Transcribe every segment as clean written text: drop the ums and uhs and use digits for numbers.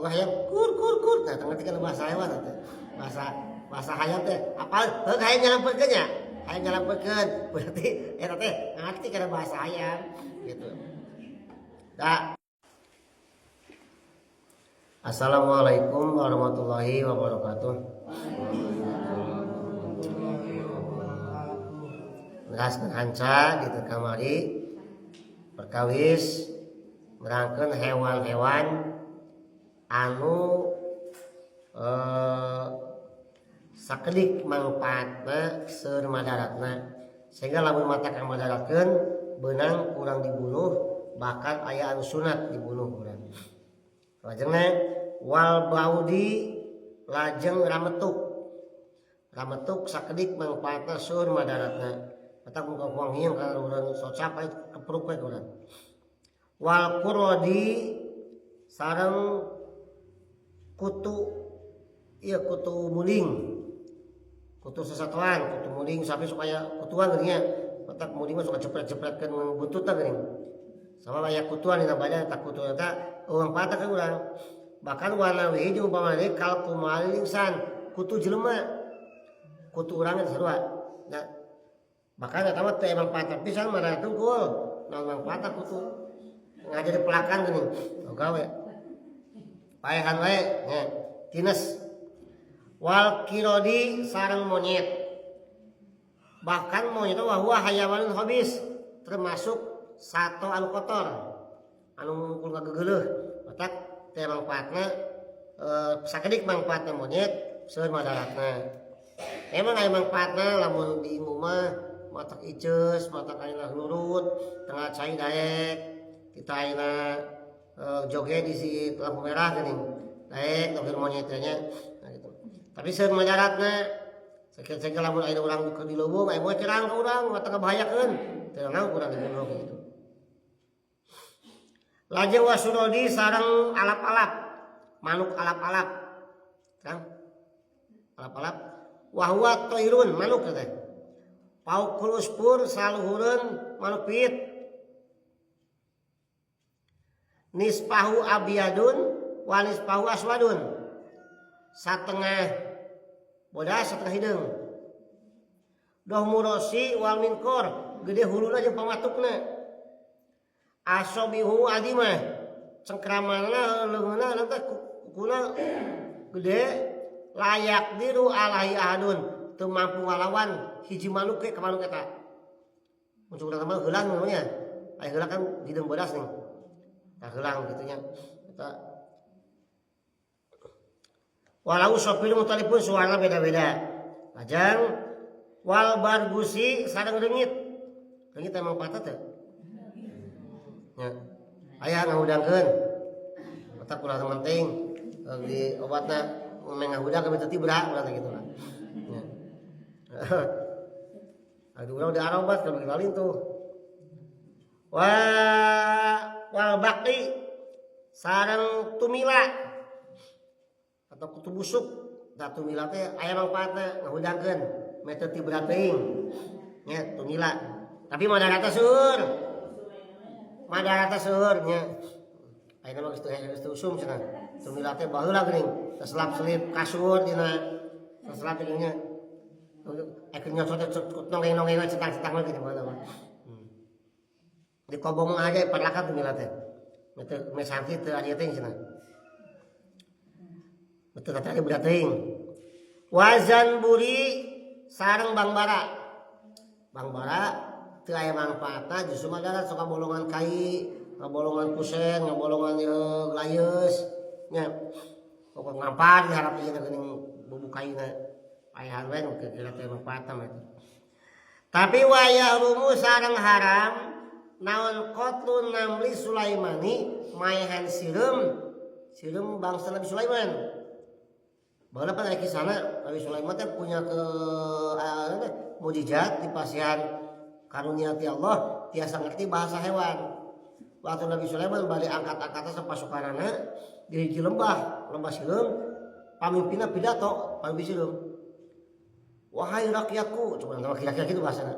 Kalau hayam kur kur kur tah ngerti kan bahasa hewan teh. Bahasa bahasa hayam teh apa? Heuh hayam nyalampeurkeun nya. Hayam nyalampeurkeun berarti eta teh ngerti kana bahasa hayam gitu. Da. Assalamualaikum warahmatullahi wabarakatuh. Neraskeun hanca di kamari perkawis nerangkeun hewan-hewan anu sakedik mangfaatna seueur madaratna sehingga lamun mata kamadaratkeun beunang kurang dibunuh bahkan aya anu sunat dibunuh urang. Lajengna wal baudi lajeng rametuk. Rametuk sakedik mangfaatna seueur madaratna. Matak muka kuang hiang kana urang socap aya kepruk we urang. Wal quradi sareng kutu ieu kutu muling. Kutu sasatoan, kutu muling sampai supaya kutuan geuning nya. Matak muling mah suka jepret-jepretkeun buntutna geuning. Sama aya kutuan dina badan eta kutu eta eueuh mangfaatna ka urang. Bahkan warna we jeung umpamana deui kal kumali insan, kutu jelema. Kutu urang ge sarua. Nah, bahkan eta mah teu mangfaatna pisan mah tungkul. Naon mangfaatna kutu ngajari pelakan geuning. Gawe. Paehan wae nya. Tines. Wal kirodi sareng monyet. Bahkan monyet wa huwa hayawanun khabis, termasuk sato anu kotor, anu ngumpul kagegeleuh. Matak teh mangfaatna sakedik mangfaatna monyet seueur madaratna. Emang aya mangfaatna lamun di imah matak iceus, matak ayeuna nurut, tengah cai daek, kita ayeuna joget di si lampu merah geuning. Daek joget monyet teh nya. Nah gitu. Tapi seueur madaratna sakieu lamun aya urang keur di leuweung aya monyet nyerang ka urang matak ngabahayakeun. Teu naon kurang dibunuh gitu. Lajeng wasurodi sareng alap-alap, manuk alap-alap. Kang alap-alap wa huwa toirun manuk teh. Paukul uspur saluhureun manuk piit. Nispahu abyadun wa nispahu aswadun. Satengah bodas satengah hideung. Doh murosi wal minkor gede huluna jeung pamatukna. Asobihu adimah cengkramanna leungeunna teh kukuna gede layak diru alaihi ahadun teu mampu ngalawan hiji manuk ge ka manuk eta. Mun urang mah heulang namanya. Aya heulang kan hideung bodas nih. Tah heulang kitu nya. Eta walau sopir mutalipun suara beda-beda. Lajeng wal bargusi sareng reungit. Reungit emang patah teh. Nya. Aya ngahudangkeun. Otak kurang penting di obatna meh ngahudang kami teu tibra urang teh kitu lah. Nya. Aduh urang udah arobat kalau kenalin tuh. Wa wal baqi sareng tumila atau kutu busuk. Da tumila teh aya mangfaatna ngahudangkeun meh teu tibra teuing. Nya tumila. Tapi madarata seueur. Madarata seueur nya. Ayeuna mah geus teu usum cenah. Tumila teh baheula geuning terselap-selip kasur dina terselap geuning nya. Akhirnya nyocot nongeng-nongeng cetang-cetang lagi di mana mah. Di kobong aja perlakan tumila teh. Teu me santi teu aya teh cenah. Betul kata budak teuing. Wazan buri sareng bangbara. Bangbara teu aya mangfaatna justru madarat sok ngabolongan kai, ngabolongan kusen, ngabolongan ieu layeus nya. Pokok ngampar diharap ieu geuning bubuk kaina. Paehan we nu kira-kira teh mangfaatna mah. Tapi wayah rumu sareng haram naon qatlu namli Sulaimani maehan sireum, sireum bangsa Nabi Sulaiman. Baheula pan aya kisahna Nabi Sulaiman teh punya ke mujizat di pasihan karunia ti Allah tiasa ngerti bahasa hewan. Waktu Nabi Sulaiman bari angkat-angkatan sa pasukanana di hiji lembah, lembah sireum, pamimpinna pidato, pamimpin sireum. Wahai rakyatku, coba nama kira-kira gitu bahasana.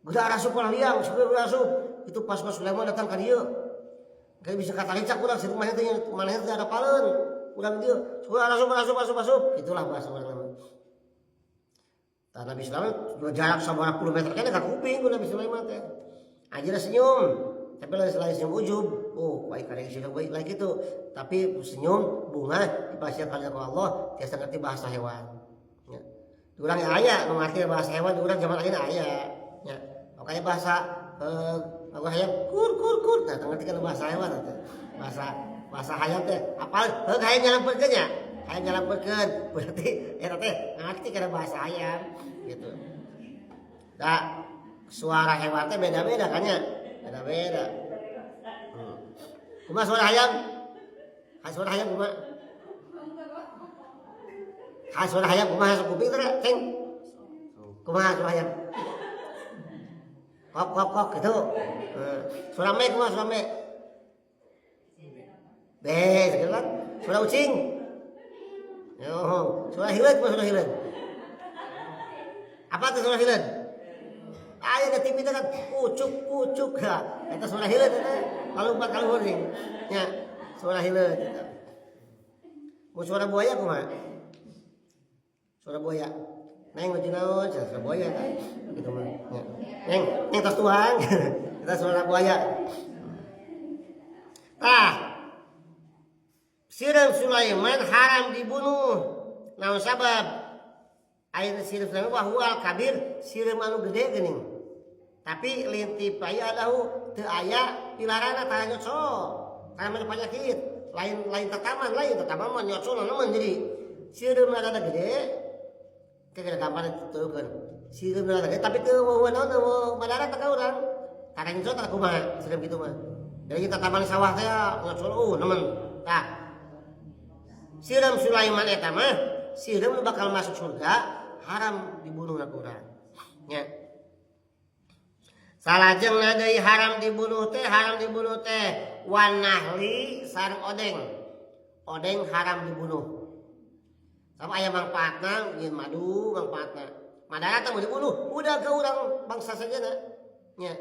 Geura asup lah liang, geura asup. Itu pasukan Sulaiman datang ka dieu. Kayak bisa kata licak urang situ maneh teh maneh teh ada paleun. Urang dieu asup asup asup asup. Itulah bahasa urang mah. Tah Nabi Sulaiman jarak sabaraha puluh meter kan ka kuping ku Nabi Sulaiman teh. Anjeunna senyum. Tapi lain selain senyum ujub. Oh, baik ada yang baik lagi gitu. Tapi senyum bunga dipasihan ku Allah tiasa ngerti bahasa hewan. Ya. Di urang ya aya nu ngerti bahasa hewan di urang zaman ayeuna aya. Ya. Makanya bahasa aku hayam kur kur kur. Nah, ngerti kan bahasa hewan teh. Bahasa bahasa hayam teh apal heuh hayam nyalampeurkeun nya. Hayam nyalampeurkeun berarti eta teh ngerti kana bahasa hayam gitu. Nah, suara hewan teh beda-beda kan ya? Beda-beda. Kumaha suara hayam? Ha, suara hayam kumaha? Ha, suara hayam kumaha sok kuping teh, Ceng? Kumaha suara hayam? Kok kok kok gitu. Suara me kumaha suara me? Be, gitu kan? Suara ucing. Yo, suara hileud kumaha suara hileud? Apa tuh suara hileud? Aya di TV teh kan kucuk kucuk ha. Eta suara hileud eta. Kalumpat kaluhur nih. Nya, suara hileud eta. Mun suara buaya kumaha? Suara buaya. Neng nuju naon? Suara buaya kan. Gitu mah. Nya. Neng, neng tos tuang. Eta suara buaya. Tah. Sireum Sulaiman haram dibunuh. Naon sabab? Air sireum Sulaiman wahwal kabir sireum anu gede geuning. Tapi lintip aya lahu teu aya pilarana tara nyocol. Tara mere penyakit. Lain lain tataman, lain tataman mah nyocol nemen jadi sireum rada gede kira gambar turunkeun. Sireum rada gede tapi teu eueuh naon eueuh madarat ka urang. Tara nyocol tara kumaha sireum kitu mah. Jadi tataman sawah teh nyocol nemen. Tah. Sireum Sulaiman eta mah sireum nu bakal masuk surga haram dibunuh ku urang. Nya. Salajengna deui haram dibunuh teh wanahli sareng odeng. Odeng haram dibunuh. Sama aya mangfaatna nyieun madu mangfaatna. Madarat teh mun dibunuh udah ke urang bangsa sejenna. Nya.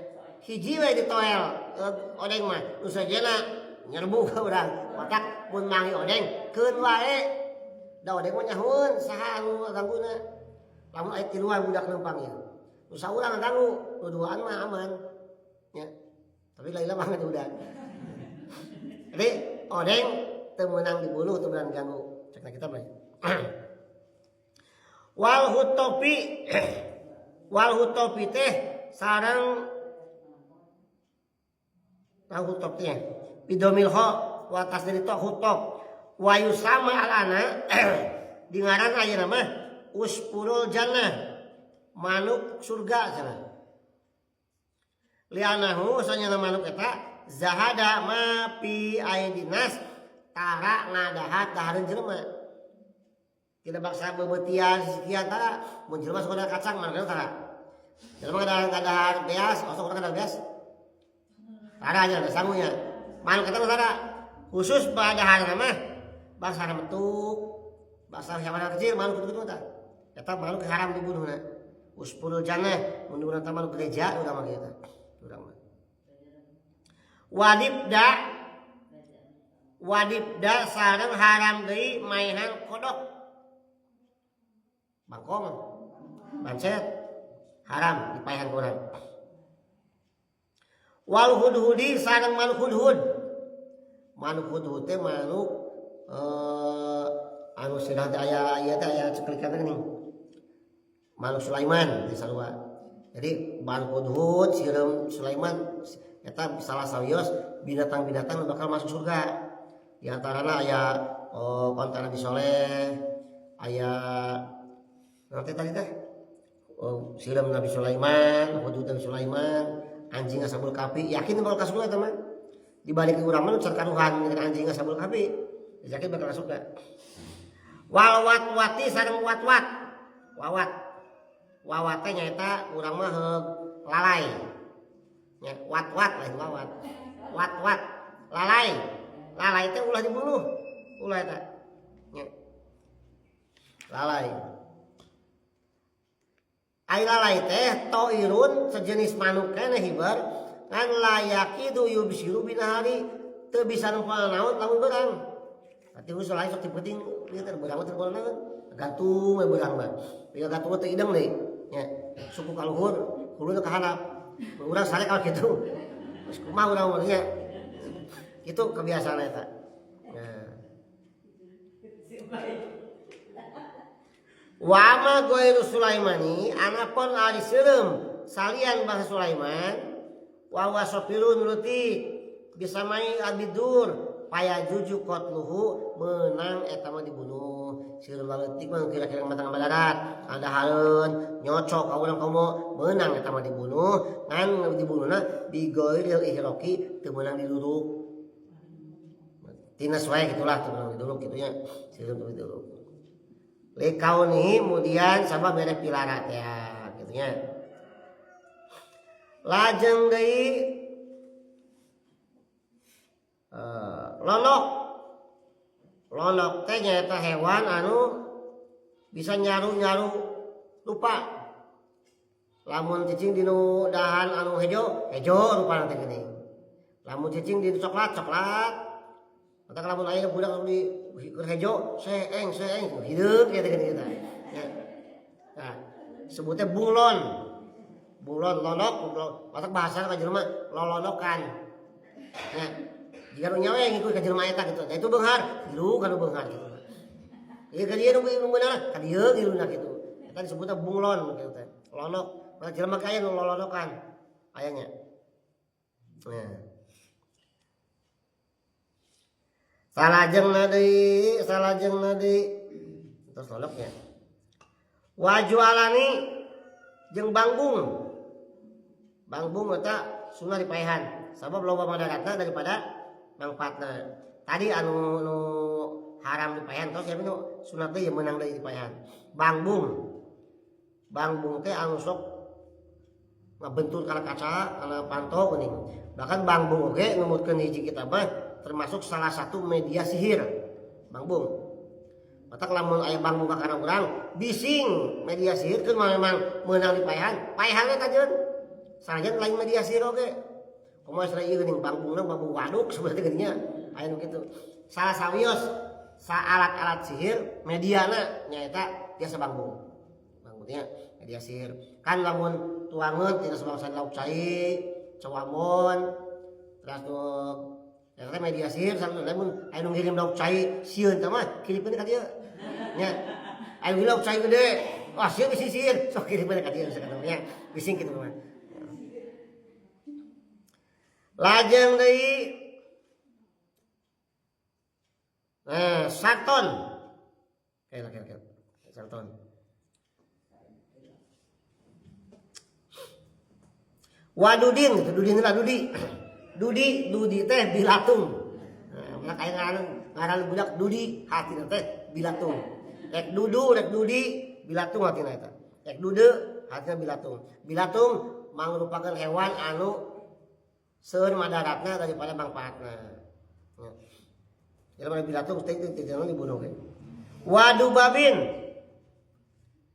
Hiji we ditoel odeng mah nu sejenna nyerbu ka urang. Matak mun manggih odeng keun wae. Da odeng mah nyahoeun saha anu ngagangguna. Lamun aya tiluan budak leumpang ieu. Nu saurang ngaganggu, nu duaan mah aman. Nya. Tapi laila mah udah. Jadi odeng teu meunang dibunuh, teu meunang diganggu. Cek kita mah. Wal hutopi wal hutopi teh sareng tahu hutop teh bidomil ho wa tasdiri to hutop wa yusama al ana di ngaran ayeuna mah uspurul jannah manuk surga cenah lianahu sanyana manuk eta zahada ma fi aidinas tara ngadahat dahareun jelema tidak baksa bebeutian sisikian tara mun jelema sok ada kacang mana tara jelema ngadahar beas osok urang ngadahar beas tara aja ada sangunya manuk eta mah tara khusus pada mah bangsa metuk bangsa hewan kecil manuk gitu-gitu tah eta manuk haram dibunuhna uspurul jannah mun urang teh manuk gereja urang mah kieu urang mah wadibda wadibda sareng haram deui maehan kodok bangkong bancet haram dipaehan ku urang wal hudhudi sareng manuk hudhud manuk hudhud teh manuk anu sirah teh aya ieu teh aya ceklikan teh geuning manuk Sulaiman di sarua jadi manuk hudhud sireum Sulaiman eta salah sawios binatang-binatang nu bakal masuk surga di antarana aya onta Nabi Soleh aya nanti tadi teh oh, sireum Nabi Sulaiman hudhud Nabi Sulaiman anjing Ashabul Kahfi yakin bakal ka surga teman dibalik urang mah nu karuhan dengan anjing Ashabul Kahfi yakin bakal ka surga wal wat-wati sareng wat-wat wawat wawat teh nyaeta urang mah heug lalai nya wat-wat lain wawat wat-wat lalai lalai teh ulah dibunuh ulah eta nya lalai ai lalai teh toirun sejenis manuk keneh hiber ngan layakidu yubsiru binahari Teu bisa nempoan naon lamun beurang. Berarti geus lain sok penting ieu teh beurang teh nempoan naon. Gantung we beurang mah. Bila gantung teh ideng deui nya. Suku ka luhur, huluna ka handap. Urang sare kalau kitu. Geus kumaha urang mah nya. Itu kebiasaan eta. Nah. Wa ma ghairu Sulaimani anapun ari seureum salian bangsa Sulaiman wa wasafirun leutik bisamai abidur payajuju qatluhu meunang eta mah dibunuh. Seureum leutik mah kira-kira matang badarat ada hareun nyocok ka urang komo meunang eta mah dibunuh ngan dibunuhna bigoiril ihroki teu meunang diduruk. Tina wae gitulah teu meunang diduruk kitu nya seureum teu diduruk. Likauni kemudian sama mere pilara ya kitu nya. Lajeng deui lolok. Lolok teh nyaeta hewan anu bisa nyaru-nyaru lupa. Lamun cicing dinu dahan anu hejo, hejo rupana teh geuning. Lamun cicing dinu coklat, coklat. Mata lamun aya budak anu di keur hejo, seeng seeng hideung kieu teh geuning eta. Ya. Nah, sebutnya bunglon. Bunglon lolok, bunglon. Matak bahasana ka jelema lolonokan. Ya. Jika nu nyawa yang ngikut ka jelema eta gitu. Nah, itu beunghar, gilu kana beunghar gitu. Ieu ka dieu nu beunang ka dieu giluna kitu. Eta disebutna bunglon kitu teh. Lolok. Maka jelema kaya nu lolonokan ayanya. Nah. Salajengna deui, salajengna deui. Terus loloknya. Wajualani jeung bangbung. Bangbung eta sunah dipaehan. Sabab loba madaratna daripada mangfaatna. Tadi anu nu haram dipaehan terus ya nu sunat deui meunang deui dipaehan. Bangbung. Bangbung teh anu sok ngabentur kana kaca, kana panto geuning. Bahkan bangbung oge numutkeun hiji kitab mah termasuk salah satu media sihir. Bangbung. Matak lamun aya bangbung ka kana urang bising media sihir keun mah memang meunang dipaehan, paehan we kajeun. Sanajan lain media sihir oge. Kumaha sare ieu geuning bangbungna bambu waduk sebenarnya geuning nya. Aya nu kitu. Salah sawios sa alat-alat sihir mediana nyaeta biasa bangbung. Bangbungnya media sihir. Kan lamun tuangeun tina sabangsa lauk cai, cawamon, terus tuh ya media sihir sampe lamun aya nu ngirim lauk cai sieun teh mah kirimkeun ka dieu. Nya. Aya nu lauk cai gede. Wah, sieun bisi sihir, sok kirimkeun ka dieu sakatana nya. Bising kitu mah. Lajeng deui nah, sarton. Oke. Sarton. Wadudin, gitu. Dudin lah dudi. Dudi, dudi teh bilatung. Nah, maka aya ngaran budak dudi, hatina teh bilatung. Rek dudu, rek dudi, bilatung hatina eta. Rek dude, hatina bilatung. Bilatung mangrupakeun hewan anu seueur madaratna daripada mangfaatna. Ya. Jelema bilatung teh teh teh dibunuh ke. Wadubabin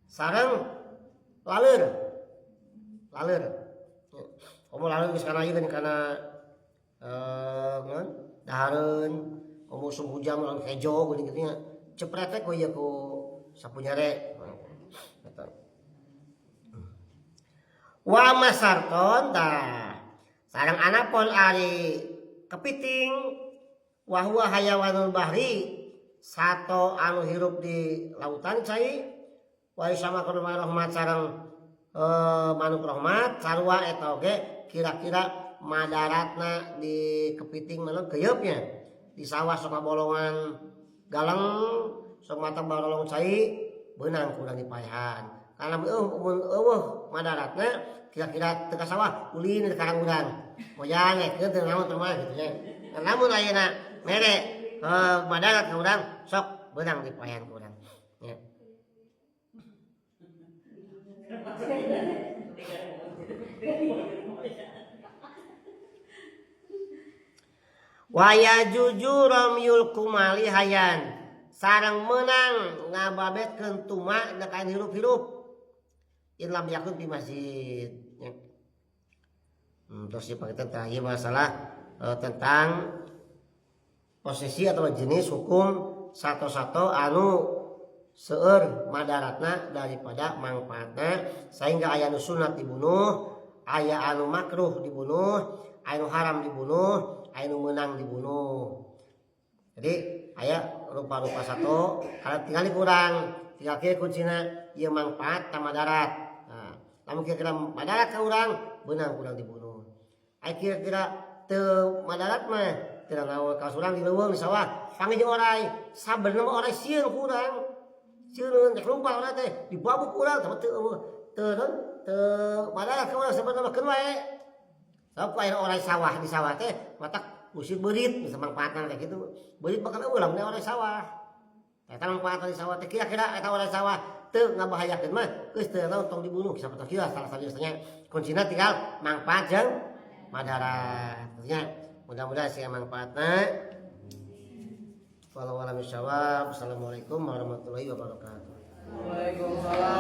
sareng laleur. Laleur. Ya. Komo laleur geus kana ieu kana naon? Dahareun, komo usum hujan lawan hejo geuning kitu nya. Cepret teh ku ieu ku sapu nyare. Eta. Wa masarton tah. Sareng anapun ari kepiting wa huwa hayawanul bahri sato anu hirup di lautan cai wa sama kana rahmat sareng manuk rahmat sarua eta oge kira-kira madaratna di kepiting mana keyeupnya di sawah sok ngabolongan galeng sok mata barolong cai beunang kurang dipaehan karena mun eueuh madaratna kira-kira teu ka sawah ulin di karang urang moyang teu naon teh mah kitu nya. Namun ayeuna mere madarat ka urang sok beunang dipaehan ku urang nya. Waya juju ramyul kumali hayan sareng meunang ngababetkeun tuma dekain hirup-hirup in lam yakun di masjid. Ya. Terus ya pakai tentang ieu masalah tentang Posisi atau jenis hukum sato-sato anu seueur madaratna daripada manfaatna, sehingga aya nu sunat dibunuh, aya anu makruh dibunuh, aya nu haram dibunuh, aya nu meunang dibunuh. Jadi aya rupa-rupa sato, kalau tinggal kurang, tinggal kieu kuncina, ieu manfaat ta madarat. Nah, lamun kira-kira madarat ka urang, beunang kurang dibunuh. Aya kira-kira teu madarat mah teu naon. Ka urang di leuweung, di sawah, panggih jeung oray, sabenerna mah oray sieun ku urang, sieun rek lumpat oray teh, dibabuk ku urang, tapi teu teu naon, teu madarat ka urang sabenerna mah, keun wae. Sabab ku aya oray sawah di sawah teh matak usir beurit, bisa manfaatna kayak gitu. Beurit bakal eueuh lamun oray sawah. Eta manfaatna di sawah teh. Kira-kira eta oray sawah teu ngabahayakeun mah geus teu naon, tong dibunuh. Sapertos kieu salah satu. Kuncina tinggal manfaat jeung madarat. Artinya mudah-mudahan sih manfaatna. Wallahu a'lam bishawab. Assalamualaikum warahmatullahi wabarakatuh. Waalaikumsalam.